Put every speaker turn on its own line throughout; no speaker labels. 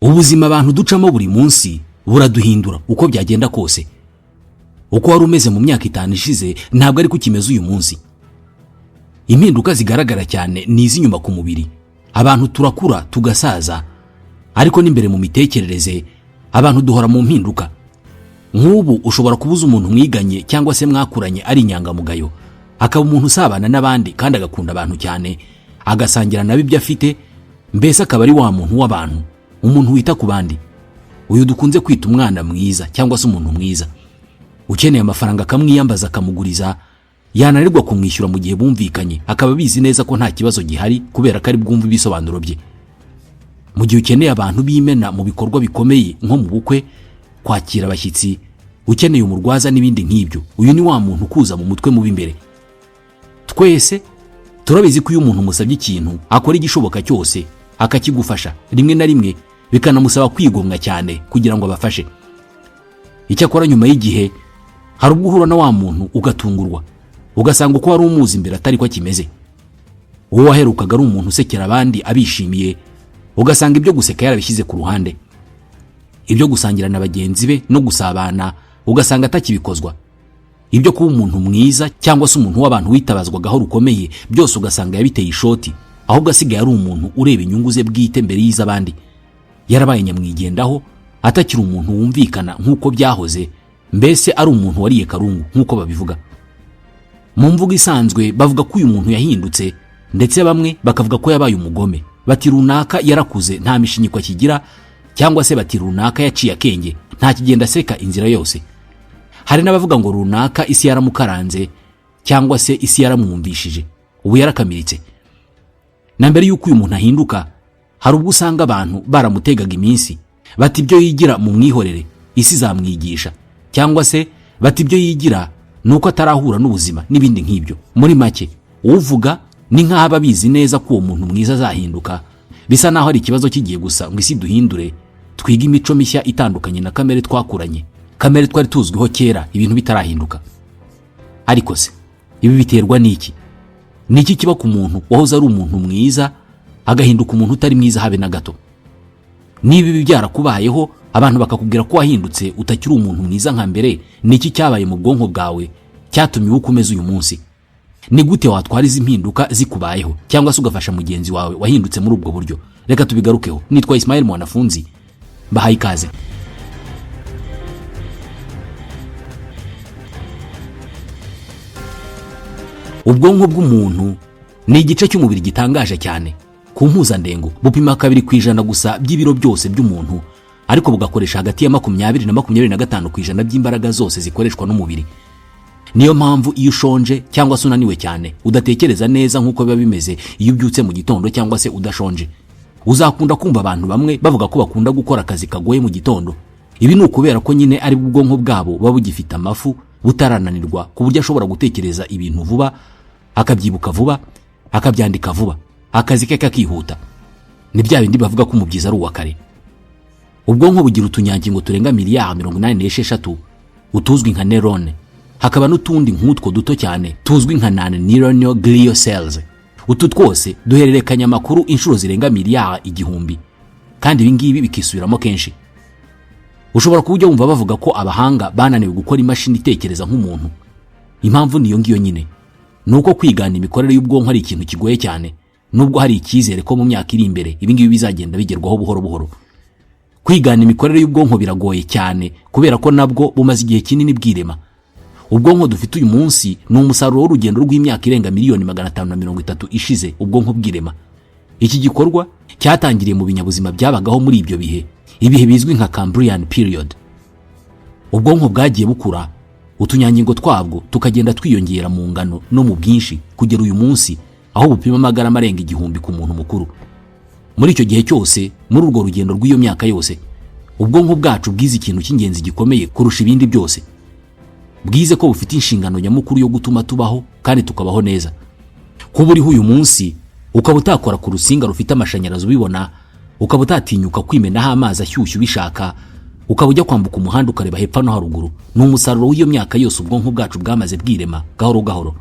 Ubuzima abantu ducamo buri munsi buraduhindura uko byagenda kose. Uko wari umeze mu myaka 5 ishize ntabwo ariko ukimeze uyu munsi. Impinduka zigaragara cyane ni iz'inyuma ku mubiri. Abantu turakura tugasaza, ariko n'imbere mu mitekerereze abantu duhora mu mpinduka. Nk'ubu ushobora kubuza umuntu mwiganye cyangwa se mwakuranye ari inyangamugayo, akaba umuntu usabana n'abandi kandi agakunda abantu cyane, agasangira nabo ibyo afite, mbese akaba ari wa muntu w'abantu, umuntu wita ku bandi. Uyu dukunze kwita umwana mwiza cyangwa se umuntu mwiza. Ukeneye amafaranga akamwiyambaza akamuguriza, yananirwa kumwishyura mu gihe bumvikanye, akaba abizi neza ko nta kibazo gihari kubera ko ari bwumve ibisobanuro bye. Mu gihe ukeneye abantu b'imena mu bikorwa bikomeye nko mu bukwe, kwakira abashyitsi, ukeneye umurwaza n'ibindi nk'ibyo, uyu ni wa muntu ukuza mu mutwe mubi imbere. Twese turabizi ko iyo umuntu umusabye ikintu akora igishoboka cyose akakigufasha, rimwe na rimwe bikanamusaba kwigomwa cyane kugira ngo abafashe. Icyakora nyuma y'igihe hari ubwo uhura na wa muntu ugatungurwa, ugasanga uko wari umuzi imbere atari ko akimeze. Uwo waherukaga ari umuntu usekera abandi abishimiye, ugasanga ibyo guseka yarabishyize ku ruhande, ibyo gusangira na bagenzi be no gusabana ugasanga atakibikozwa, ibyo kuba umuntu mwiza cyangwa se umuntu w'abantu witabazwagaho rukomeye byose ugasanga yabiteye ishoti, ahubwo asigaye ari umuntu ureba inyungu ze bwite mbere y'iz'abandi. Yarabaye nyamwigendaho, atakiri umuntu wumvikana nk'uko byahoze, mbese ari umuntu wariye karungu nk'uko babivuga. Mu mvugo isanzwe bavuga ko uyu muntu yahindutse, ndetse bamwe bakavuga ko yabaye umugome, bati runaka yarakuze nta mishinyiko akigira, cyangwa se bati runaka yaciye akenge nta kigenda aseka inzira yose. Hari n'abavuga ngo runaka isi yaramukaranze cyangwa se isi yaramwumvishije, ubu yarakamiritse. Na mbere y'uko uyu muntu ahinduka, hari ubwo usanga abantu baramutegaga iminsi, bati ibyo yigira mu mwihorere isi izamwigisha, cyangwa se bati ibyo yigira ni uko atarahura n'ubuzima n'ibindi nk'ibyo. Muri make uvuga ni nk'aho aba abizi neza ko uwo muntu mwiza azahinduka, bisa naho ari ikibazo kigiye gusa ngo isi duhindure, twige imico mishya itandukanye na kamere twakuranye, kamere twari tuzwiho kera ibintu bitarahinduka. Ariko se ibi biterwa n'iki? Ni iki kiba ku muntu wahoze ari umuntu mwiza agahinduka umuntu utari mwiza habe na gato? Niba ibi byarakubayeho, abantu bakakubwira ko wahindutse utakiri umuntu mwiza nka mbere, ni iki cyabaye mu bwonko bwawe cyatumye uba ukomeza uyu munsi? Ni gute watwara izi mpinduka zikubayeho, cyangwa se ugafasha mugenzi wawe wahindutse muri ubwo buryo? Reka tubigarukeho. Nitwa Ismael Mwanafunzi, mbahaye ikaze. Ubwonko bw'umuntu ni igice cy'umubiri gitangaje cyane. Ku mpuzandengo bupima 2% gusa by'ibiro byose by'umuntu, ariko bugakoresha hagati ya 20 na 25% by'imbaraga zose zikoreshwa n'umubiri. Niyo mpamvu iyo ushonje cyangwa se unaniwe cyane udatekereza neza nk'uko biba bimeze iyo ubyutse mu gitondo cyangwa se udashonje. Uzakunda kumva abantu bamwe bavuga ko bakunda gukora akazi kagoye mu gitondo. Ibi ni ukubera ko nyine ari ubwonko bwabo buba bugifite amafu, butarananirwa, ku buryo ashobora gutekereza ibintu vuba, akabyibuka vuba, akabyandika vuba, akazi ke kakihuta. Ni bya bindi bavuga ko umubyizi ari uwa kare. Ubwonko bugira utunyangingo turenga miliyari 86 utuzwi nka nerone, hakaba n'utundi nk'utwo duto cyane tuzwi nka non-neuronal glial cells. Utu twose duhererekanya amakuru inshuro zirenga miliyari 1000, kandi ibi ngibi bikisubiramo kenshi. Ushobora kuba ujya wumva bavuga ko abahanga bananiwe gukora imashini itekereza nk'umuntu. Impamvu niyo ngiyo nyine, ni uko kwigana imikorere y'ubwonko ari ikintu kigoye cyane, nubwo hari icyizere ko mu myaka iri imbere ibi ngibi bizagenda bigerwaho buhoro buhoro. Kwigana imikorere y'ubwonko biragoye cyane kubera ko nabwo bumaze igihe kinini bwirema. Ubwonko dufite uyu munsi ni umusaruro w'urugendo rw'imyaka irenga miliyoni 530 ishize ubwonko bwirema. Iki gikorwa cyatangiriye mu binyabuzima byabagaho muri ibyo bihe, ibihe bizwi nka Cambrian period. Ubwonko bwagiye bukura, utunyangingo twabwo tukagenda twiyongera mu ngano no mu bwinshi kugera uyu munsi aho bupima amagarama arenga 1000 ku muntu mukuru. Muri icyo gihe cyose, muri urwo rugendo rw'iyo myaka yose, ubwonko bwacu bwize ikintu cy'ingenzi gikomeye kurusha ibindi byose. Bwize ko bufite inshingano nyamukuru yo gutuma tubaho kandi tukabaho neza. Kuba uriho uyu munsi ukaba utakora ku rusinga rufite amashanyarazi ubibona, ukaba utatinyuka kwimenaho amazi ashyushye ubishaka, ukaba ujya kwambuka umuhanda ukareba hepfo no haruguru, ni umusaruro w'iyo myaka yose ubwonko bwacu bwamaze bwirema gahoro gahoro.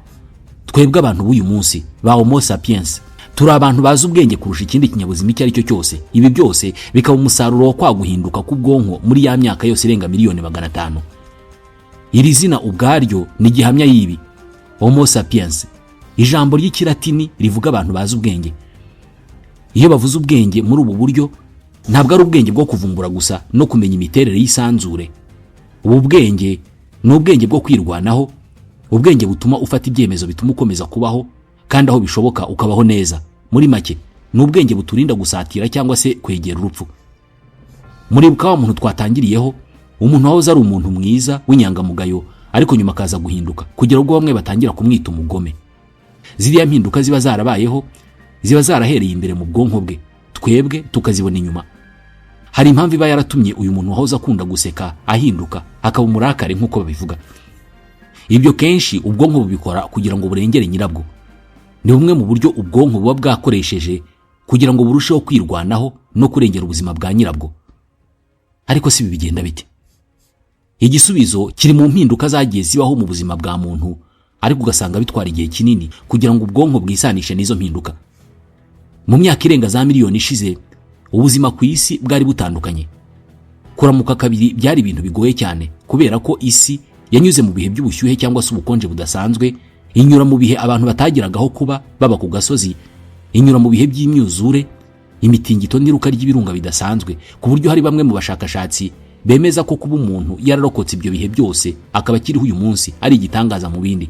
Twebwe abantu b'uyu munsi ba Homo sapiens Turi abantu bazi ubwenge kurusha ikindi kinyabuzima icyo ari cyo cyose. Ibi byose bikaba umusaruro wa kwa guhinduka k'ubwonko muri ya myaka yose irenga miliyoni 500. Iri zina ubwaryo ni gihamya y'ibi. Homo sapiens, ijambo ry'Ikilatini rivuga abantu bazi ubwenge. Iyo bavuze ubwenge muri ubu buryo, ntabwo ari ubwenge bwo kuvumbura gusa no kumenya imiterere y'isanzure. Ubu bwenge ni ubwenge bwo kwirwanaho, ubwenge butuma ufata ibyemezo bituma ukomeza kubaho, kandi aho bishoboka ukabaho neza. Muri make, ni ubwenge buturinda gusatira cyangwa se kwegera urupfu. Muribuka wa muntu twatangiriyeho, umuntu wahoze ari umuntu mwiza w'inyangamugayo, ariko nyuma akaza guhinduka kugera ubwo bamwe batangira kumwita umugome? Ziriya mpinduka ziba zarabayeho ziba zarahereye imbere mu bwonko bwe, twebwe tukazibona inyuma. Hari impamvu iba yaratumye uyu muntu wahoze akunda guseka ahinduka akaba umurakare nk'uko babivuga. Ibyo kenshi ubwonko bubikora kugira ngo burengere nyirabwo. Ni bumwe mu buryo ubwonko buba bwakoresheje kugira ngo burusheho kwirwanaho no kurengera ubuzima bwa nyirabwo. Ariko si ibi bigenda bite? Igisubizo kiri mu mpinduka zagiye zibaho mu buzima bwa muntu, ariko ugasanga bitwara igihe kinini kugira ngo ubwonko bwisanishe n'izo mpinduka. Mu myaka irenga za miliyoni ishize, ubuzima ku isi bwari butandukanye. Kuramuka kabiri byari ibintu bigoye cyane, kubera ko isi yanyuze mu bihe by'ubushyuhe cyangwa se ubukonje budasanzwe, inyura mu bihe abantu batagiragaho kuba baba ku gasozi, inyura mu bihe by'imyuzure, imitingito n'iruka ry'ibirunga bidasanzwe, ku buryo hari bamwe mu bashakashatsi bemeza ko kuba umuntu yararokotse ibyo bihe byose akaba akiriho uyu munsi ari igitangaza mu bindi.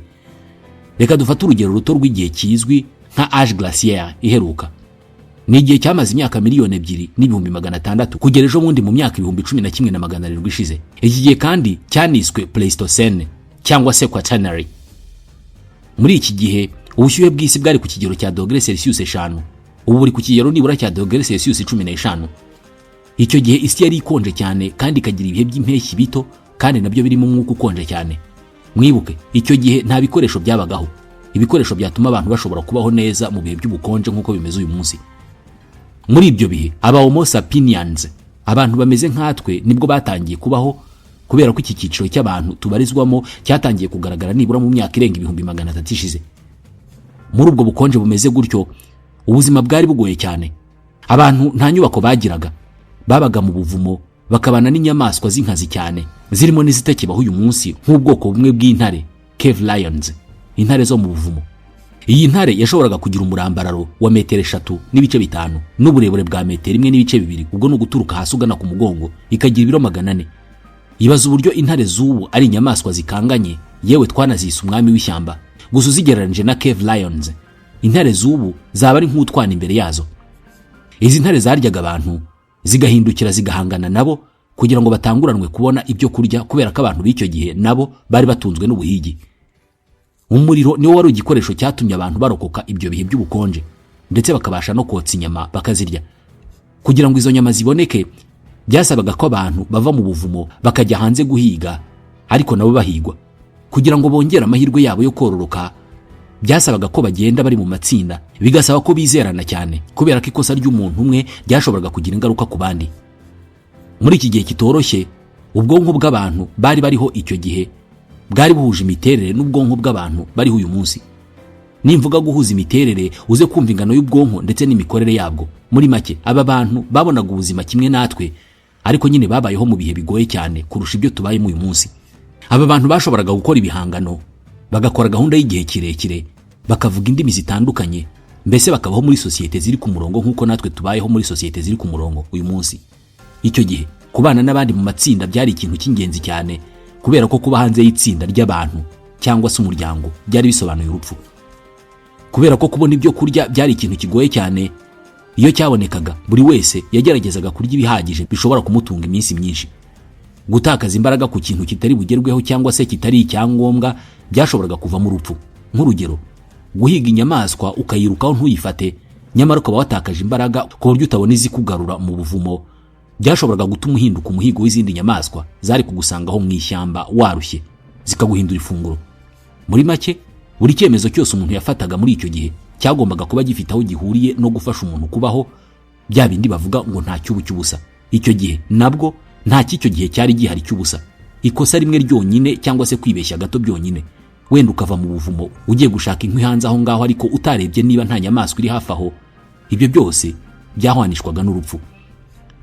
Reka dufate urugero ruto rw'igihe kizwi nka âge glaciaire iheruka. Ni igihe cyamaze imyaka 2,600,000 kugera ejo bundi mu myaka 11,700 ishize. Iki gihe kandi cyaniswe Pleistocene cyangwa se Quaternary. Muri iki gihe ubushyuhe bw'isi bwari ku kigero cya dogere Celsius 5, ubu buri ku kigero nibura cya dogere Celsius 15. Icyo gihe isi yari ikonje cyane kandi ikagira ibihe by'impeshyi bito, kandi nabyo birimo umwuka ukonje cyane. Mwibuke, icyo gihe nta bikoresho byabagaho, ibikoresho byatuma abantu bashobora kubaho neza mu bihe by'ubukonje nk'uko bimeze uyu munsi. Muri ibyo bihe aba Homo sapiens, abantu bameze nkatwe, nibwo batangiye kubaho, kubera ko iki cyiciro cy'abantu tubarizwamo cyatangiye kugaragara nibura mu myaka irenga 300,000 ishize. Muri ubwo bukonje bumeze gutyo, ubuzima bwari bugoye cyane. Abantu nta nyubako bagiraga, babaga mu buvumo, bakabana n'inyamaswa z'inkazi cyane, zirimo n'izitakibaho uyu munsi, nk'ubwoko bumwe bw'intare, cave lions, intare zo mu buvumo. Iyi ntare yashoboraga kugira umurambararo wa metero 3.5 n'uburebure bwa metero 1.2, ubwo ni uguturuka hasi ugana ku mugongo, ikagira ibiro 400. Ibaza uburyo intare z'ubu ari inyamaswa zikanganye, yewe twanazise umwami w'ishyamba. Gusa uzigereranyije na cave lions, intare z'ubu zaba ari nk'utwana imbere yazo. Izi ntare zaryaga abantu, zigahindukira zigahangana nabo kugira ngo batanguranwe kubona ibyo kurya, kubera ko abantu b'icyo gihe nabo bari batunzwe n'ubuhigi. Umuriro niwo wari igikoresho cyatumye abantu barokoka ibyo bihe by'ubukonje, ndetse bakabasha no kotsa inyama bakazirya. Kugira ngo izo nyama ziboneke, byasabaga ko abantu bava mu buvumo bakajya hanze guhiga, ariko nabo bahigwa. Kugira ngo bongere amahirwe yabo yo kororoka, byasabaga ko bagenda bari mu matsinda, bigasaba ko bizerana cyane, kubera ko ikosa ry'umuntu umwe ryashoboraga kugira ingaruka ku bandi. Muri iki gihe kitoroshye, ubwonko bw'abantu bari bariho icyo gihe bwari buhuje imiterere n'ubwonko bw'abantu bariho uyu munsi. Nimvuga guhuza imiterere, uze kumva ingano y'ubwonko ndetse n'imikorere yabwo. Muri make, aba bantu babonaga ubuzima kimwe natwe, ariko nyine babayeho mu bihe bigoye cyane kurusha ibyo tubayemo uyu munsi. Aba bantu bashoboraga gukora ibihangano, bagakora gahunda y'igihe kirekire, bakavuga indimi zitandukanye, mbese bakabaho muri sosiyete ziri ku murongo nk'uko natwe tubayeho muri sosiyete ziri ku murongo uyu munsi. Icyo gihe kubana n'abandi mu matsinda byari ikintu cy'ingenzi cyane, kubera ko kuba hanze y'itsinda ry'abantu cyangwa se umuryango byari bisobanuye urupfu. Kubera ko kubona ibyo kurya byari ikintu kigoye cyane, iyo cyabonekaga buri wese yageragezaga kurya ibihagije bishobora kumutunga iminsi myinshi. Gutakaza imbaraga ku kintu kitari bugerweho cyangwa se kitari icyangombwa byashoboraga kuvamo urupfu. Nk'urugero, guhiga inyamaswa ukayirukaho ntuyifate, nyamara ukaba watakaje imbaraga ku buryo utabona izikugarura mu buvumo, byashoboraga gutuma uhinduka umuhigo w'izindi nyamaswa zari kugusangaho mu ishyamba warushye, zikaguhindura ifunguro. Muri make, buri cyemezo cyose umuntu yafataga muri icyo gihe cyagombaga kuba gifite aho gihuriye no gufasha umuntu kubaho, bya bindi bavuga ngo nta cyubu cy'ubusa. Icyo gihe nabwo nta cy'icyo gihe cyari gihari cy'ubusa. Ikosa rimwe ryonyine cyangwa se kwibeshya gato byonyine, Wenda ukava mu buvumo ugiye gushaka inkwi hanze aho ngaho, ariko utarebye niba nta nyamaswa iri hafi aho. Ibyo byose byahwanishwaga n'urupfu.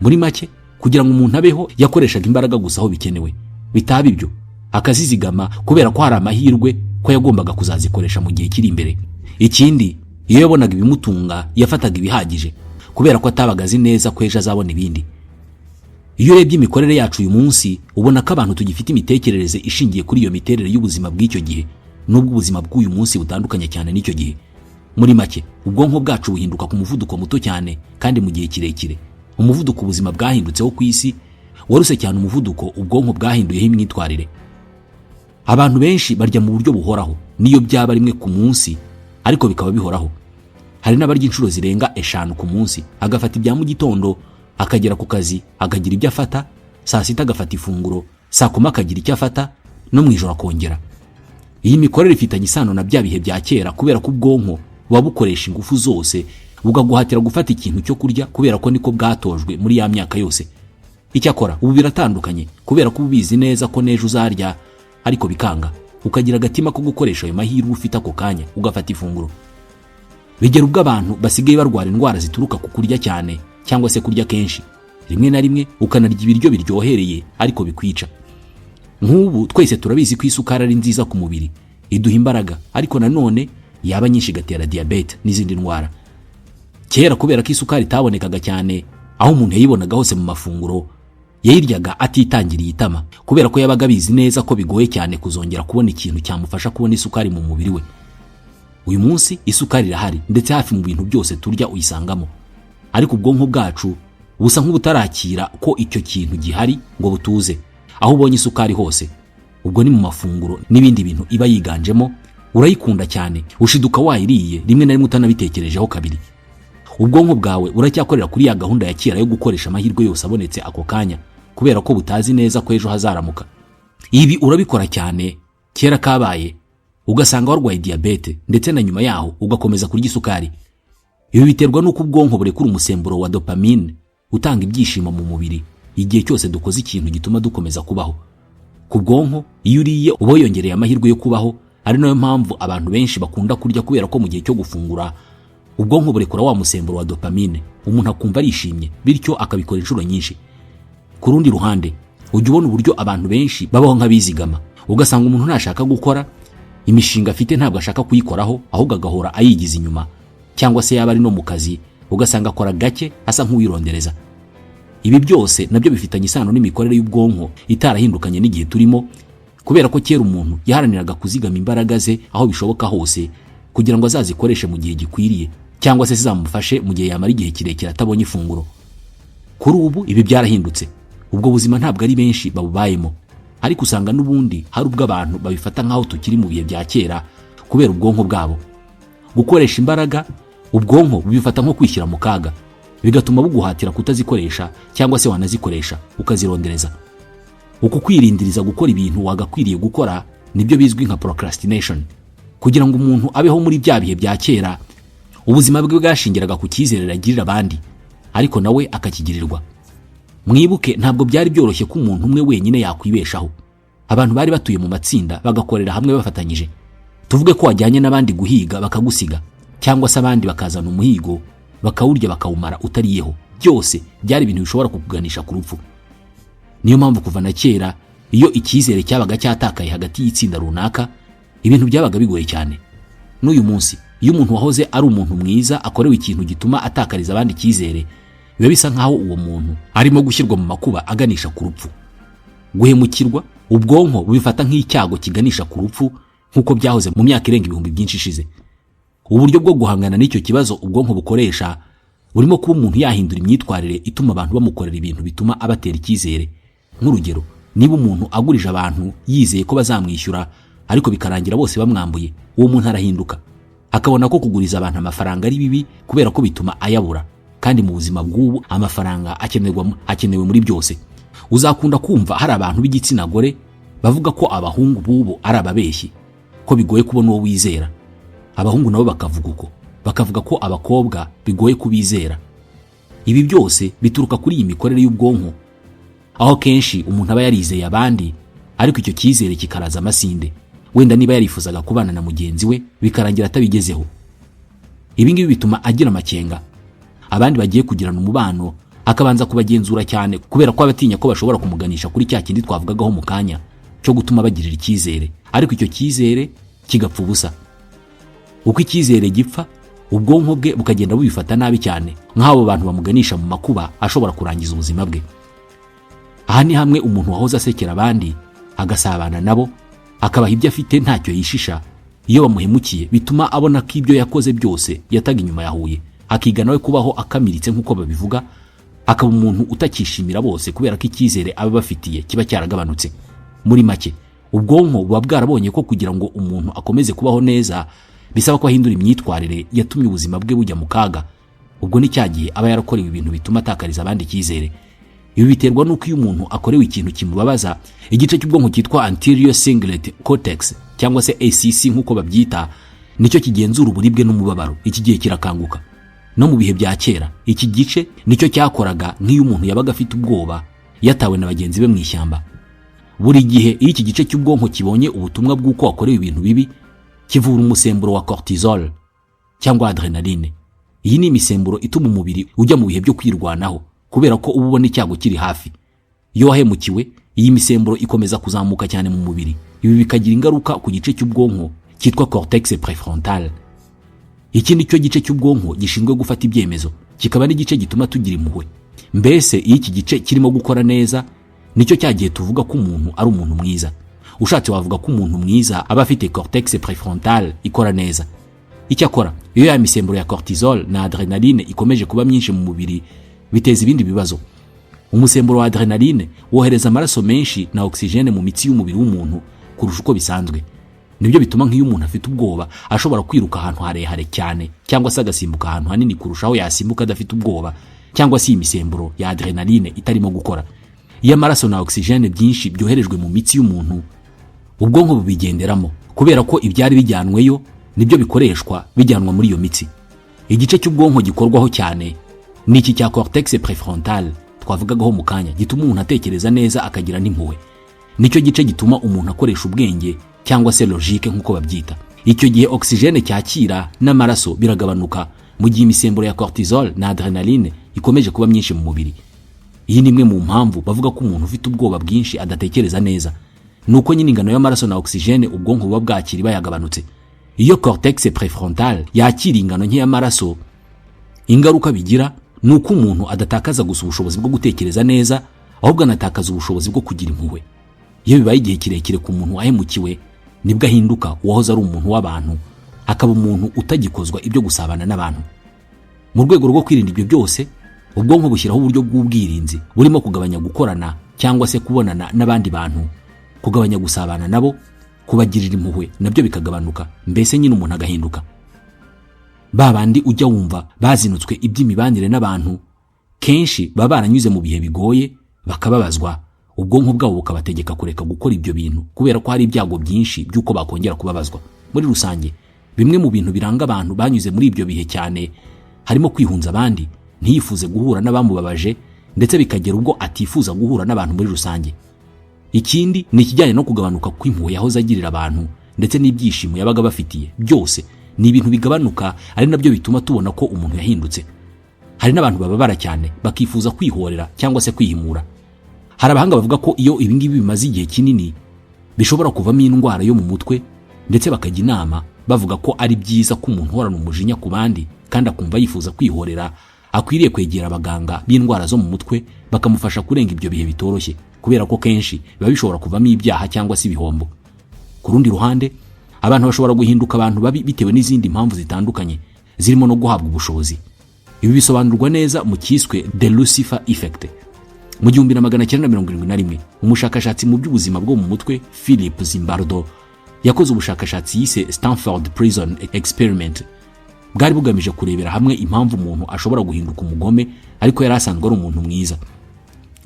Muri make, kugira ngo umuntu abeho yakoreshaga imbaraga gusa aho bikenewe, bitaba ibyo akazizigama, kubera ko hari amahirwe ko yagombaga kuzazikoresha mu gihe kiri imbere. Ikindi, iyo yabonaga ibimutunga yafataga ibihagije, kubera ko atabaga azi neza ko ejo azabona ibindi. Iyo urebye imikorere yacu uyu munsi, ubona ko abantu tugifite imitekerereze ishingiye kuri iyo miterere y'ubuzima bw'icyo gihe, nubwo ubuzima bw'uyu munsi butandukanye cyane n'icyo gihe. Muri make, ubwonko bwacu buhinduka ku muvuduko muto cyane kandi mu gihe kirekire. Umuvuduko ubuzima bwahindutseho ku isi waruse cyane umuvuduko ubwonko bwahinduyeho imyitwarire. Abantu benshi barya mu buryo buhoraho, niyo byaba rimwe ku munsi ariko bikaba bihoraho. Hari n'abarya inshuro zirenga 5 ku munsi: agafata ibya mu gitondo, akagera ku kazi akagira ibyo afata, saa 6 agafata ifunguro, saa 10 akagira icyo afata, no mu ijoro akongera. Iyi mikorere ifitanye isano na bya bihe bya kera, kubera ko ubwonko buba bukoresha ingufu zose bukaguhatira gufata ikintu cyo kurya, kubera ko niko bwatojwe muri ya myaka yose. Icyakora ubu biratandukanye, kubera ko uba ubizi neza ko n'ejo uzarya, ariko bikanga, ukagira agatima ko gukoresha ayo mahirwe ufite ako kanya ugafata ifunguro. Bigera ubwo abantu basigaye barwara indwara zituruka ku kurya cyane cyangwa se kurya kenshi, rimwe na rimwe ukanarya ibiryo biryohereye ariko bikwica. Nk'ubu twese turabizi ko isukari ari nziza ku mubiri, iduha imbaraga, ariko nanone yaba nyinshi igatera diyabete n'izindi ndwara. Kera, kubera ko isukari itabonekaga cyane, aho umuntu yayibonaga hose mu mafunguro yayiryaga atitangiriye itama, kubera ko yabaga abizi neza ko bigoye cyane kuzongera kubona ikintu cyamufasha kubona isukari mu mubiri we. Uyu munsi isukari irahari, ndetse hafi mu bintu byose turya uyisangamo, ariko ubwonko bwacu busa nk'ubutarakira ko icyo kintu gihari ngo butuze. Aho ubonye isukari hose, ubwo ni mu mafunguro n'ibindi bintu iba yiganjemo, urayikunda cyane, ushiduka wayiriye rimwe na rimwe utanabitekerejeho kabiri. Ubwonko bwawe buracyakorera kuri ya gahunda ya kera yo gukoresha amahirwe yose abonetse ako kanya, kubera ko butazi neza ko ejo hazaramuka. Ibi urabikora cyane, kera kabaye ugasanga warwaye diyabete, ndetse na nyuma yaho ugakomeza kurya isukari. Ibi biterwa n'uko ubwonko burekura umusemburo wa dopamine utanga ibyishimo mu mubiri igihe cyose dukoze ikintu gituma dukomeza kubaho. Ku bwonko, iyo uriye uba wiyongereye amahirwe yo kubaho, ari nayo mpamvu abantu benshi bakunda kurya, kubera ko mu gihe cyo gufungura ubwonko burekura wa musemburo wa dopamine, umuntu akumva arishimye, bityo akabikora inshuro nyinshi. Ku rundi ruhande, ujya ubona uburyo abantu benshi babaho nk'abizigama, ugasanga umuntu ntashaka gukora imishinga afite, ntabwo ashaka kuyikoraho, ahubwo agahora ayigiza inyuma, cyangwa se yaba ari no mu kazi ugasanga akora gake, asa nk'uwirondereza. Ibi byose nabyo bifitanye isano n'imikorere y'ubwonko itarahindukanye n'igihe turimo, kubera ko kera umuntu yaharaniraga kuzigama imbaraga ze aho bishoboka hose kugira ngo azazikoreshe mu gihe gikwiriye, cyangwa se zizamufashe mu gihe yamara igihe kirekire atabonye ifunguro. Kuri ubu ibi byarahindutse, ubwo buzima ntabwo ari benshi babubayemo, ariko usanga n'ubundi hari ubwo abantu babifata nk'aho tukiri mu bihe bya kera, kubera ubwonko bwabo gukoresha imbaraga ubwonko bubifata nko kwishyira mu kaga, bigatuma buguhatira kutazikoresha, cyangwa se wanazikoresha ukazirondereza. Uku kwirindiriza gukora ibintu wagakwiriye gukora nibyo bizwi nka procrastination. Kugira ngo umuntu abeho muri bya bihe bya kera, ubuzima bwe bwashingiraga ku cyizere agirira abandi, ariko nawe akakigirirwa. Mwibuke, ntabwo byari byoroshye ko umuntu umwe wenyine yakwibeshaho. Abantu bari batuye mu matsinda, bagakorera hamwe bafatanyije. Tuvuge ko wajyanye n'abandi guhiga bakagusiga, cyangwa se abandi bakazana umuhigo bakawurya bakawumara utariyeho, byose byari ibintu bishobora kukuganisha ku rupfu. Niyo mpamvu kuva na kera, iyo icyizere cyabaga cyatakaye hagati y'itsinda runaka, ibintu byabaga bigoye cyane. N'uyu munsi, iyo umuntu wahoze ari umuntu mwiza akorewe ikintu gituma atakariza abandi icyizere, biba bisa nk'aho uwo muntu arimo gushyirwa mu makuba aganisha ku rupfu. Guhemukirwa, ubwonko bubifata nk'icyago kiganisha ku rupfu, nk'uko byahoze mu myaka irenga ibihumbi byinshi ishize. Uburyo bwo guhangana n'icyo kibazo ubwonko bukoresha burimo kuba umuntu yahindura imyitwarire ituma abantu bamukorera ibintu bituma abatera icyizere. Nk'urugero, niba umuntu agurije abantu yizeye ko bazamwishyura, ariko bikarangira bose bamwambuye, uwo muntu arahinduka akabona ko kuguriza abantu amafaranga ari bibi, kubera ko bituma ayabura. Kandi mu buzima bw'ubu amafaranga akenerwa, akenewe muri byose. Uzakunda kumva hari abantu b'igitsina gore bavuga ko abahungu b'ubu ari ababeshyi, ko bigoye kubona uwo wizera. Abahungu nabo bakavuga uko, bakavuga ko abakobwa bigoye kubizera. Ibi byose bituruka kuri iyi mikorere y'ubwonko, aho kenshi umuntu aba yarizeye abandi, ariko icyo cyizere kikaraza amasinde. Wenda niba yarifuzaga kubana na mugenzi we bikarangira atabigezeho, ibi ngibi bituma agira amakenga. Abandi bagiye kugirana umubano akabanza kubagenzura cyane, kubera ko aba atinya ko bashobora kumuganisha kuri cya kindi twavugagaho mu kanya cyo gutuma bagirira icyizere, ariko icyo cyizere kigapfa ubusa. Uko icyizere gipfa, ubwonko bwe bukagenda bubifata nabi cyane, nk'abo bantu bamuganisha mu makuba ashobora kurangiza ubuzima bwe. Aha ni hamwe umuntu wahoze asekera abandi, agasabana nabo, akabaha ibyo afite ntacyo yishisha, iyo bamuhemukiye bituma abona ko ibyo yakoze byose yataga inyuma yahuye, akiga nawe kubaho akamiritse nk'uko babivuga, akaba umuntu utakishimira bose kubera ko icyizere aba bafitiye kiba cyaragabanutse. Muri make, ubwonko buba bwarabonye ko kugira ngo umuntu akomeze kubaho neza bisaba ko ahindura imyitwarire yatumye ubuzima bwe bujya mu kaga. Ubwo ni cya gihe aba yarakorewe ibintu bituma atakariza abandi icyizere. Ibi biterwa n'uko iyo umuntu akorewe ikintu kimubabaza, igice cy'ubwonko cyitwa anterior cingulate cortex, cyangwa se ACC nk'uko babyita, nicyo kigenzura uburibwe n'umubabaro. Iki gihe kirakanguka. No mu bihe bya kera iki gice nicyo cyakoraga nk'iyo umuntu yabaga afite ubwoba, yatawe na bagenzi be mu ishyamba. Buri gihe iyo iki gice cy'ubwonko kibonye ubutumwa bw'uko wakorewe ibintu bibi, kivura umusemburo wa cortisol cyangwa adrenaline. Iyi ni imisemburo ituma umubiri ujya mu bihe byo kwirwanaho, kubera ko uba ubona icyago kiri hafi. Iyo wahemukiwe, iyi misemburo ikomeza kuzamuka cyane mu mubiri. Ibi bikagira ingaruka ku gice cy'ubwonko cyitwa cortex préfrontal. Iki ni cyo gice cy'ubwonko gishinzwe gufata ibyemezo, kikaba n'igice gituma tugira impuhwe. Mbese iyo iki gice kirimo gukora neza, nicyo cya gihe tuvuga ko umuntu ari umuntu mwiza. Ushatse wavuga ko umuntu mwiza aba afite cortex préfrontal ikora neza. Icyakora iyo ya misemburo ya cortisol na adrenaline ikomeje kuba myinshi mu mubiri, biteza ibindi bibazo. Umusemburo wa adrenaline wohereza amaraso menshi na oxygène mu mitsi y'umubiri w'umuntu kurusha uko bisanzwe. Nibyo bituma nk'iyo umuntu afite ubwoba ashobora kwiruka ahantu harehare cyane, cyangwa se agasimbuka ahantu hanini kurusha aho yasimbuka adafite ubwoba, cyangwa se iyi misemburo ya adrenaline itarimo gukora. Iyo amaraso na oxygène byinshi byoherejwe mu mitsi y'umuntu, ubwonko bubigenderamo, kubera ko ibyari bijyanweyo nibyo bikoreshwa bijyanwa muri iyo mitsi. Igice cy'ubwonko gikorwaho cyane ni iki cya cortex préfrontal twavugagaho mu kanya, gituma umuntu atekereza neza, akagira n'impuhwe. Nicyo gice gituma umuntu akoresha ubwenge, cyangwa se logique nk'uko babyita. Icyo gihe oxygène cyakira n'amaraso biragabanuka, mu gihe imisemburo ya cortisol na adrenaline ikomeje kuba myinshi mu mubiri. Iyi ni imwe mu mpamvu bavuga ko umuntu ufite ubwoba bwinshi adatekereza neza, ni uko nyine ingano y'amaraso na oxygène ubwonko buba bwakira iba yagabanutse. Iyo cortex préfrontal yakira ingano nke y'amaraso, ingaruka bigira ni uko umuntu adatakaza gusa ubushobozi bwo gutekereza neza, ahubwo anatakaza ubushobozi bwo kugira impuhwe. Iyo bibaye igihe kirekire ku muntu wahemukiwe, nibwo ahinduka uwahoze ari umuntu w'abantu akaba umuntu utagikozwa ibyo gusabana n'abantu. Mu rwego rwo kwirinda ibyo byose, ubwonko bushyiraho uburyo bw'ubwirinzi burimo kugabanya gukorana cyangwa se kubonana n'abandi bantu, kugabanya gusabana nabo, kubagirira impuhwe nabyo bikagabanuka. Mbese nyine umuntu agahinduka. Ba bandi ujya wumva bazinutswe iby'imibanire n'abantu, kenshi baba baranyuze mu bihe bigoye, bakababazwa, ubwonko bwabo bukabategeka kureka gukora ibyo bintu, kubera ko hari ibyago byinshi by'uko bakongera kubabazwa. Muri rusange, bimwe mu bintu biranga abantu banyuze muri ibyo bihe cyane harimo kwihunza abandi, ntiyifuze guhura n'abamubabaje, ndetse bikagera ubwo atifuza guhura n'abantu muri rusange. Ikindi ni ikijyanye no kugabanuka kw'impuhwe yahoze agirira abantu, ndetse n'ibyishimo yabaga bafitiye. Byose ni ibintu bigabanuka, ari nabyo bituma tubona ko umuntu yahindutse. Hari n'abantu bababara cyane bakifuza kwihorera cyangwa se kwihimura. Hari abahanga bavuga ko iyo ibingibi bimaze igihe kinini bishobora kuvamo indwara yo mu mutwe, ndetse bakajya inama bavuga ko ari byiza ko umuntu uhorana umujinya ku bandi kandi akumva yifuza kwihorera akwiriye kwegera abaganga b'indwara zo mu mutwe, bakamufasha kurenga ibyo bihe bitoroshye, kubera ko kenshi biba bishobora kuvamo ibyaha cyangwa se ibihombo. Ku rundi ruhande, abantu bashobora guhinduka abantu babi bitewe n'izindi mpamvu zitandukanye, zirimo no guhabwa ubushobozi. Ibi bisobanurwa neza mu cyiswe The Lucifer Effect. Mu 1971, umushakashatsi mu by'ubuzima bwo mu mutwe Philip Zimbardo yakoze ubushakashatsi yise Stanford Prison Experiment, bwari bugamije kurebera hamwe impamvu umuntu ashobora guhinduka umugome ariko yari asanzwe ari umuntu mwiza.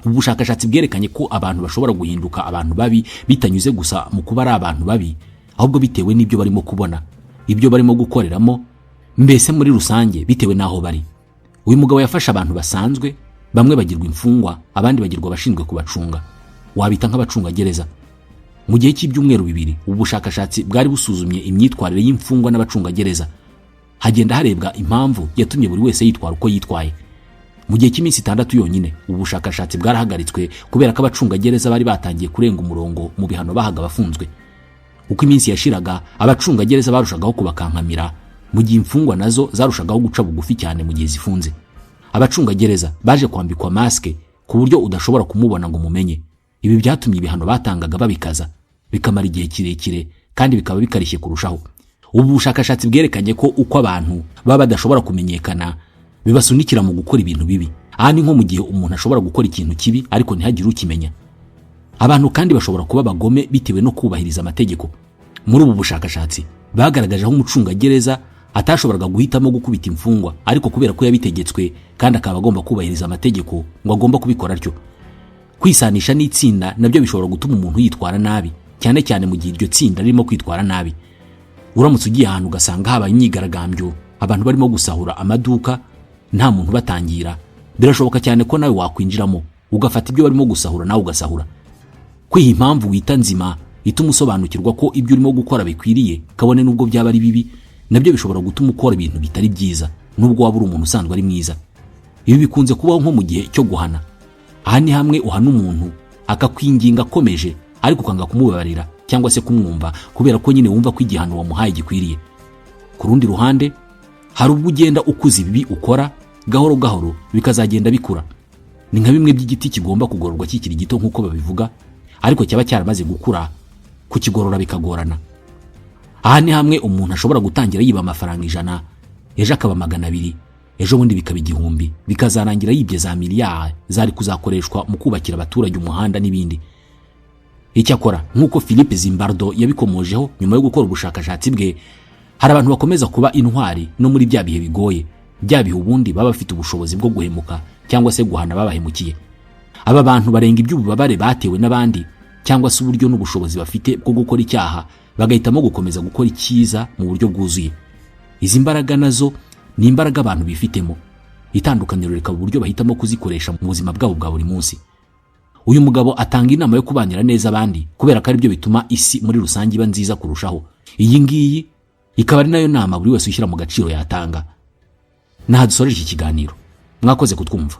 Ubu bushakashatsi bwerekanye ko abantu bashobora guhinduka abantu babi bitanyuze gusa mu kuba ari abantu babi, ahubwo bitewe n'ibyo barimo kubona, ibyo barimo gukoreramo, mbese muri rusange bitewe n'aho bari. Uyu mugabo yafashe abantu basanzwe, bamwe bagirwa imfungwa, abandi bagirwa abashinzwe kubacunga, wabita nk'abacungagereza. Mu gihe cy'ibyumweru 2, ubu bushakashatsi bwari busuzumye imyitwarire y'imfungwa n'abacungagereza, hagenda harebwa impamvu yatumye buri wese yitwara uko yitwaye. Mu gihe cy'iminsi 6 yonyine, ubu bushakashatsi bwarahagaritswe kubera ko abacungagereza bari batangiye kurenga umurongo mu bihano bahaga abafunzwe. Uko iminsi yashiraga, abacungagereza barushagaho kubakankamira, mu gihe imfungwa nazo zarushagaho guca bugufi cyane mu gihe zifunze. Abacungagereza baje kwambikwa masike ku buryo udashobora kumubona ngo umumenye. Ibi byatumye ibihano batangaga babikaza, bikamara igihe kirekire kandi bikaba bikarishye kurushaho. Ubu bushakashatsi bwerekanye ko uko abantu baba badashobora kumenyekana bibasunikira mu gukora ibintu bibi. Aha ni nko mu gihe umuntu ashobora gukora ikintu kibi ariko ntihagire ukimenya. Abantu kandi bashobora kuba abagome bitewe no kubahiriza amategeko. Muri ubu bushakashatsi bagaragaje aho umucungagereza atashoboraga guhitamo gukubita imfungwa, ariko kubera ko yabitegetswe kandi akaba agomba kubahiriza amategeko ngo agomba kubikora atyo. Kwisanisha n'itsinda nabyo bishobora gutuma umuntu yitwara nabi, cyane cyane mu gihe iryo tsinda ririmo kwitwara nabi. Uramutse ugiye ahantu ugasanga habaye imyigaragambyo, abantu barimo gusahura amaduka nta muntu batangira, birashoboka cyane ko nawe wakwinjiramo ugafata ibyo barimo gusahura nawe ugasahura. Kwiha impamvu wita nzima ituma usobanukirwa ko ibyo urimo gukora bikwiriye, kabone n'ubwo byaba ari bibi, nabyo bishobora gutuma ukora ibintu bitari byiza nubwo waba uri umuntu usanzwe ari mwiza. Ibi bikunze kubaho nko mu gihe cyo guhana. Aha ni hamwe uhana umuntu akakwinginga akomeje, ariko ukanga kumubabarira cyangwa se kumwumva kubera ko nyine wumva ko igihano wamuhaye gikwiriye. Ku rundi ruhande, hari ubwo ugenda ukuza ibibi ukora gahoro gahoro bikazagenda bikura. Ni nka bimwe by'igiti kigomba kugororwa kikiri gito nk'uko babivuga, ariko cyaba cyaramaze gukura kukigorora bikagorana. Aha ni hamwe umuntu ashobora gutangira yiba amafaranga 100, ejo akaba 200, ejo bundi bikaba 1000, bikazarangira yibye za miliyari zari kuzakoreshwa mu kubakira abaturage umuhanda n'ibindi. Icyakora nk'uko Philippe Zimbardo yabikomojeho nyuma yo gukora ubushakashatsi bwe, hari abantu bakomeza kuba intwari no muri bya bihe bigoye, bya bihe ubundi baba bafite ubushobozi bwo guhemuka cyangwa se guhana babahemukiye. Aba bantu barenga iby'ububabare batewe n'abandi cyangwa se uburyo n'ubushobozi bafite bwo gukora icyaha, bagahitamo gukomeza gukora icyiza mu buryo bwuzuye. Izi mbaraga nazo ni imbaraga abantu bifitemo, itandukaniro rikaba uburyo bahitamo kuzikoresha mu buzima bwabo bwa buri munsi. Uyu mugabo atanga inama yo kubanira neza abandi kubera ko aribyo bituma isi muri rusange iba nziza kurushaho. Iyi ngiyi ikaba ari nayo nama buri wese ushyira mu gaciro yatanga. Naha dusoreje iki kiganiro, mwakoze kutwumva.